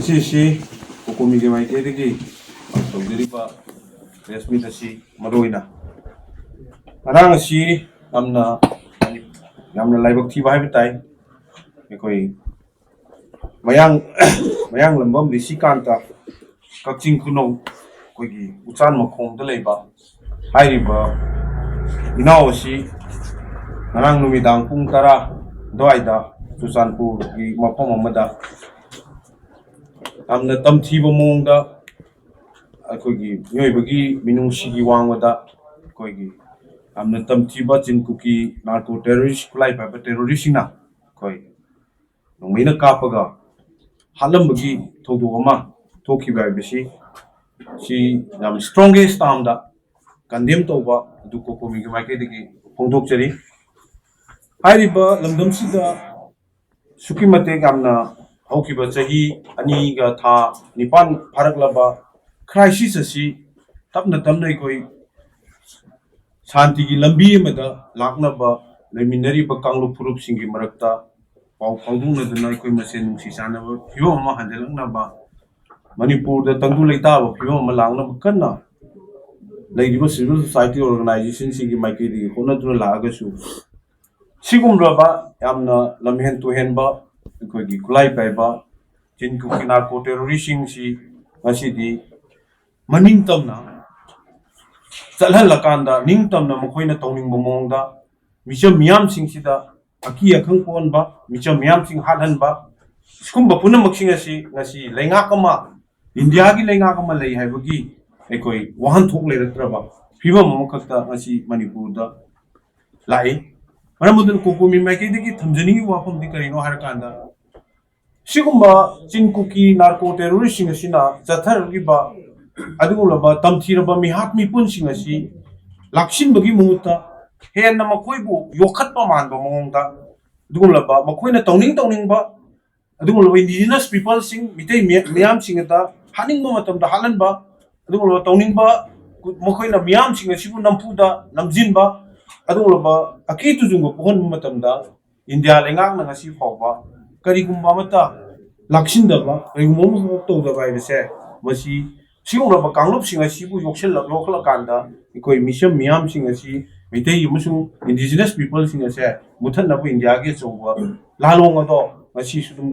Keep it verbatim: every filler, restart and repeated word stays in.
ꯁꯤꯁꯤ ꯀꯣꯀꯣꯃꯤꯒꯤ ꯃꯥꯏꯀꯩꯗꯒꯤ ꯇꯧꯖꯔꯤꯕ ꯄ꯭ꯔꯦꯁ ꯃꯤꯠ ꯑꯁꯤ ꯃꯔꯨ ꯑꯣꯏꯅ ꯉꯔꯥꯡ ꯑꯁꯤ ꯌꯥꯝꯅ, ꯌꯥꯝꯅ ꯂꯥꯏꯕꯛ ꯊꯤꯕ ꯍꯥꯏꯕ ꯇꯥꯏ꯫ ꯑꯩꯈꯣꯏ ꯃꯌꯥꯡ, ꯃꯌꯥꯡꯂꯝꯕꯝ ꯔꯤꯁꯤꯀꯥꯟꯇ, ꯀꯛꯆꯤꯡ ꯈꯨꯅꯧ, ꯑꯩꯈꯣꯏꯒꯤ ꯎꯆꯥꯟ ꯃꯈꯣꯡꯗ ꯂꯩꯕ ꯍꯥꯏꯔꯤꯕ ꯏꯅꯥꯎ ꯑꯁꯤ ꯉꯔꯥꯡ ꯅꯨꯃꯤꯗꯥꯡ ꯄꯨꯡ ꯇꯔꯥ ꯑꯗꯨꯋꯥꯏꯗ ꯆꯨꯔꯆꯥꯟꯄꯨꯔꯒꯤ ꯃꯐꯝ ꯑꯃꯗ ꯌꯥꯝꯅ ꯇꯝꯊꯤꯕ ꯃꯑꯣꯡꯗ ꯑꯩꯈꯣꯏꯒꯤ ꯃꯤꯑꯣꯏꯕꯒꯤ ꯃꯤꯅꯨꯡꯁꯤꯒꯤ ꯋꯥꯡꯃꯗ ꯑꯩꯈꯣꯏꯒꯤ ꯌꯥꯝꯅ ꯇꯝꯊꯤꯕ ꯆꯤꯟ ꯀꯨꯀꯤ ꯅꯥꯔꯀꯣ ꯇꯦꯔꯣꯔꯤꯁ, ꯈꯨꯠꯂꯥꯏ ꯄꯥꯏꯕ ꯇꯦꯔꯣꯔꯤꯁꯁꯤꯡꯅ ꯑꯩꯈꯣꯏ ꯅꯣꯡꯃꯩꯅ ꯀꯥꯞꯄꯒ ꯍꯥꯠꯂꯝꯕꯒꯤ ꯊꯧꯗꯣꯛ ꯑꯃ ꯊꯣꯛꯈꯤꯕ ꯍꯥꯏꯕꯁꯤ, ꯁꯤ ꯌꯥꯝ strongest term ꯗ condemn ꯇꯧꯕ ꯑꯗꯨ ꯀꯣꯀꯣꯃꯤꯒꯤ ꯃꯥꯏꯀꯩꯗꯒꯤ ꯐꯣꯡꯗꯣꯛꯆꯔꯤ꯫ ꯍꯥꯏꯔꯤꯕ ꯂꯝꯗꯝꯁꯤꯗ ꯑꯁꯨꯛꯀꯤ ꯃꯇꯤꯛ ꯌꯥꯝꯅ ꯍꯧꯈꯤꯕ ꯆꯍꯤ ꯑꯅꯤꯒ ꯊꯥ ꯅꯤꯄꯥꯟ ꯐꯥꯔꯛꯂꯕ crisis ꯑꯁꯤ ꯇꯞꯅ ꯇꯞꯅ ꯑꯩꯈꯣꯏ ꯁꯥꯟꯇꯤꯒꯤ ꯂꯝꯕꯤ ꯑꯃꯗ ꯂꯥꯛꯅꯕ ꯂꯩꯃꯤꯟꯅꯔꯤꯕ ꯀꯥꯡꯂꯨꯞ ꯐꯨꯔꯨꯞꯁꯤꯡꯒꯤ ꯃꯔꯛꯇ ꯄꯥꯎ ꯐꯥꯎꯗꯣꯛꯅꯗꯨꯅ ꯑꯩꯈꯣꯏ ꯃꯁꯦꯟ ꯅꯨꯡꯁꯤ ꯆꯥꯟꯅꯕ ꯐꯤꯕꯝ ꯑꯃ ꯍꯟꯖꯤꯜꯂꯛꯅꯕ, ꯃꯅꯤꯄꯨꯔꯗ ꯇꯪꯗꯨ ꯂꯩꯇꯥꯕ ꯐꯤꯕꯝ ꯑꯃ ꯂꯥꯛꯅꯕ ꯀꯟꯅ ꯂꯩꯔꯤꯕ civil society organization ꯁꯤꯡꯒꯤ ꯃꯥꯏꯀꯩꯗꯒꯤ ꯍꯣꯠꯅꯗꯨꯅ ꯂꯥꯛꯑꯒꯁꯨ, ꯁꯤꯒꯨꯝꯂꯕ ꯌꯥꯝꯅ ꯂꯝꯍꯦꯟ ꯇꯨꯍꯦꯟꯕ, ꯑꯩꯈꯣꯏꯒꯤ ꯈꯨꯠꯂꯥꯏ ꯄꯥꯏꯕ ꯆꯤꯟ ꯀꯨꯀꯤ ꯅꯥꯔꯀꯣ ꯇꯦꯔꯣꯔꯤꯁꯁꯤꯡꯁꯤ ꯉꯁꯤꯗꯤ ꯃꯅꯤꯡ ꯇꯝꯅ ꯆꯠꯍꯜꯂꯀꯥꯟꯗ, ꯅꯤꯡꯇꯝꯅ ꯃꯈꯣꯏꯅ ꯇꯧꯅꯤꯡꯕ ꯃꯑꯣꯡꯗ ꯃꯤꯆꯝ ꯃꯤꯌꯥꯝꯁꯤꯡꯁꯤꯗ ꯑꯀꯤ ꯑꯈꯪ ꯄꯣꯛꯍꯟꯕ, ꯃꯤꯆꯝ ꯃꯤꯌꯥꯝꯁꯤꯡ ꯍꯥꯠꯍꯟꯕ, ꯁꯤꯒꯨꯝꯕ ꯄꯨꯝꯅꯃꯛꯁꯤꯡ ꯑꯁꯤ ꯉꯁꯤ ꯂꯩꯉꯥꯛ ꯑꯃ, ꯏꯟꯗꯤꯌꯥꯒꯤ ꯂꯩꯉꯥꯛ ꯑꯃ ꯂꯩ ꯍꯥꯏꯕꯒꯤ ꯑꯩꯈꯣꯏ ꯋꯥꯍꯟꯊꯣꯛ ꯂꯩꯔꯛꯇ꯭ꯔꯕ ꯐꯤꯕꯝ ꯑꯃꯈꯛꯇ ꯉꯁꯤ ꯃꯅꯤꯄꯨꯔꯗ ꯂꯥꯛꯏ꯫ ꯃꯔꯝ ꯑꯗꯨꯅ ꯀꯣꯀꯣꯃꯤ ꯃꯥꯏꯀꯩꯗꯒꯤ ꯊꯝꯖꯅꯤꯡꯉꯤꯕ ꯋꯥꯐꯝꯗꯤ ꯀꯔꯤꯅꯣ ꯍꯥꯏꯔꯀꯥꯟꯗ, ꯁꯤꯒꯨꯝꯕ ꯆꯤꯟ ꯀꯨꯀꯤ ꯅꯥꯔꯀꯣ ꯇꯦꯔꯣꯔꯤꯁꯁꯤꯡ ꯑꯁꯤꯅ ꯆꯠꯊꯔꯛꯂꯤꯕ ꯑꯗꯨꯒꯨꯝꯂꯕ ꯇꯝꯊꯤꯔꯕ ꯃꯤꯍꯥꯠ ꯃꯤꯄꯨꯟꯁꯤꯡ ꯑꯁꯤ ꯂꯥꯛꯁꯤꯟꯕꯒꯤ ꯃꯍꯨꯠꯇ ꯍꯦꯟꯅ ꯃꯈꯣꯏꯕꯨ ꯌꯣꯛꯈꯠꯄ ꯃꯥꯟꯕ ꯃꯑꯣꯡꯗ, ꯑꯗꯨꯒꯨꯝꯂꯕ ꯃꯈꯣꯏꯅ ꯇꯧꯅꯤꯡ ꯇꯧꯅꯤꯡꯕ, ꯑꯗꯨꯒꯨꯝꯂꯕ indigenous peopleꯁꯤꯡ, ꯃꯤꯇꯩ ꯃꯤ-, ꯃꯤꯌꯥꯝꯁꯤꯡ ꯑꯗ ꯍꯥꯠꯅꯤꯡꯕ ꯃꯇꯝꯗ ꯍꯥꯠꯍꯟꯕ, ꯑꯗꯨꯒꯨꯝꯂꯕ ꯇꯧꯅꯤꯡꯕ, ꯃꯈꯣꯏꯅ ꯃꯤꯌꯥꯝꯁꯤꯡ ꯑꯁꯤꯕꯨ ꯅꯝꯐꯨꯗ ꯅꯝꯖꯤꯟꯕ, ꯑꯗꯨꯒꯨꯝꯂꯕ ꯑꯀꯤ ꯇꯨꯖꯨꯡꯕ ꯄꯣꯛꯍꯟꯕ ꯃꯇꯝꯗ, ꯏꯟꯗꯤꯌꯥ ꯂꯩꯉꯥꯛꯅ ꯉꯁꯤ ꯐꯥꯎꯕ ꯀꯔꯤꯒꯨꯝꯕ ꯑꯃꯠꯇ ꯂꯥꯛꯁꯤꯟꯗꯕ, ꯀꯔꯤꯒꯨꯝꯕ ꯑꯃꯈꯛ ꯇꯧꯗꯕ ꯍꯥꯏꯕꯁꯦ, ꯃꯁꯤ ꯁꯤꯒꯨꯝꯂꯕ ꯀꯥꯡꯂꯨꯞꯁꯤꯡ ꯑꯁꯤꯕꯨ ꯌꯣꯛꯁꯤꯜꯂꯛ ꯌꯣꯛꯈꯠꯂꯀꯥꯟꯗ ꯑꯩꯈꯣꯏ ꯃꯤꯆꯝ ꯃꯤꯌꯥꯝꯁꯤꯡ ꯑꯁꯤ, ꯃꯩꯇꯩ ꯑꯃꯁꯨꯡ indigenous peopleꯁꯤꯡ ꯑꯁꯦ ꯃꯨꯊꯠꯅꯕ ꯏꯟꯗꯤꯌꯥꯒꯤ ꯑꯆꯧꯕ ꯂꯥꯂꯣꯡ ꯑꯗꯣ ꯉꯁꯤꯁꯨ ꯑꯗꯨꯝ